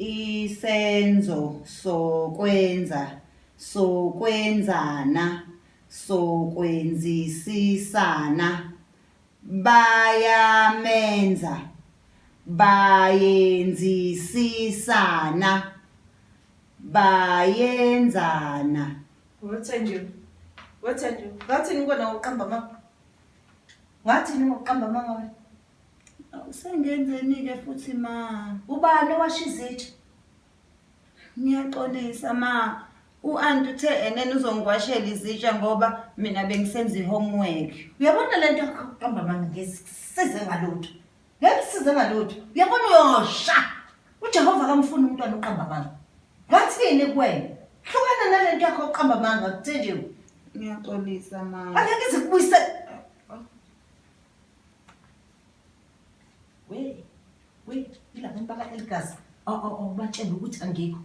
Isenzo sokwenza, sokwenzana, sokwenzisisana. Bayamenza, bayenzisisana, bayenzana. Wethenjiwe. Wethenjiwe. Ngathini kuwena ngokuqamba amanga? Ngathini ngokuqamba amanga wena? Sengenzeni-ke futhi ma? Ubani owasha izitsha? Ngiyaxolisa ma. U-anti uthe enene uzongiwashela izitsha ngoba mina bengisenza i-homework. Uyabona le nto yakho yokuqamba amanga ngeke ngalutho. Ngeke kusize ngalutho. Uyabona uyosha. UJehova akamfuni umntwana oqamba amanga. Ngathini kuwena? Hlukana nale nto yakho yokuqamba amanga Thenjiwe. Ngiyaxolisa ma. Angeke ize kubuyise. We, we, yila bantu baka-Elgas. Awubatshele ukuthi angikho.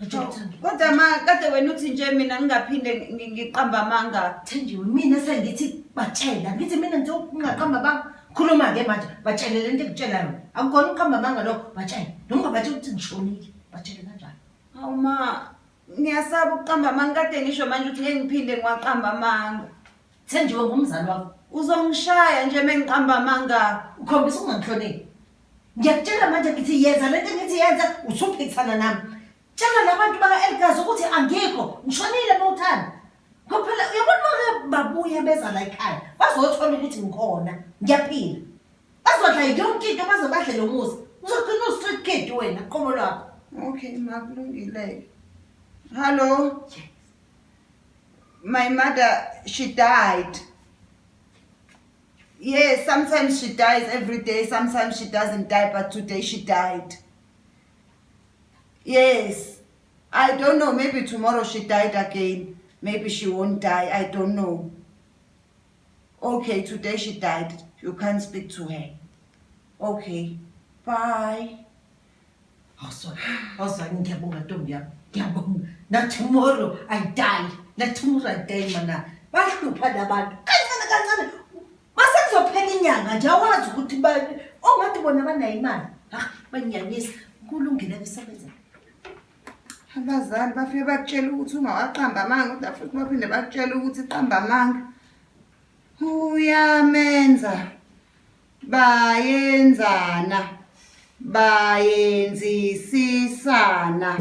Batshele ukuthi angikho. Kodwa ma kade wena uthi nje mina ngingaphinde ngiqamba amanga. Thenjiwe, mina sengithi batshela. Ngithi mina nje ungaqamba amanga. Khuluma-ke manje, batshele le nto engikutshela yona. Akukhona ukuqamba amanga lokho, batshele. Noma ungabatshela ukuthi ngishonile, batshele kanjalo. Hawu ma, ngiyasaba ukuqamba amanga kade ngisho manje ukuthi ngeke ngiphinde ngiwaqamba amanga. Thenjiwe ngumzali wakho. Uzongishaya nje mengiqamba amanga. Ukhombisa ukungangihloniphi. Ngiyakutshela manje ngithi yenza lento engithi yenza usuphikisana nami. Tshela labantu baka-Elgas ukuthi angikho, ngishonile mawuthanda. Ngoba phela uyabona uma babuya beza la ekhaya, bazothola ukuthi ngikhona, ngiyaphila. Bazodla yonke into baze badle lo muzi. Uzogcina u-street kid wena qobo lwakho. Okay, ma kulungile. Hello. My mother, she died. Yes, sometimes she dies every day, sometimes she doesn't die, but today she died. Yes. I don't know, maybe tomorrow she died again. Maybe she won't die, I don't know. Okay, today she died. You can't speak to her. Okay. Bye. Awuzwa, awuzwa ngiyabonga ntombi yami. Ngiyabonga. Na tomorrow I die. Na tomorrow I die mana. Bahlupha labantu. Kancane kancane. Mase kuzophela inyanga nje awazi ukuthi ba ongathi bona banayo imali. Ha, banyanyisa. Kulungile kusebenza. Abazali bafike bakutshela ukuthi ungawaqamba amanga kodwa futhi baphinde bakutshela ukuthi qamba amanga. Uyamenza. Bayenzana. Bayenzisisana.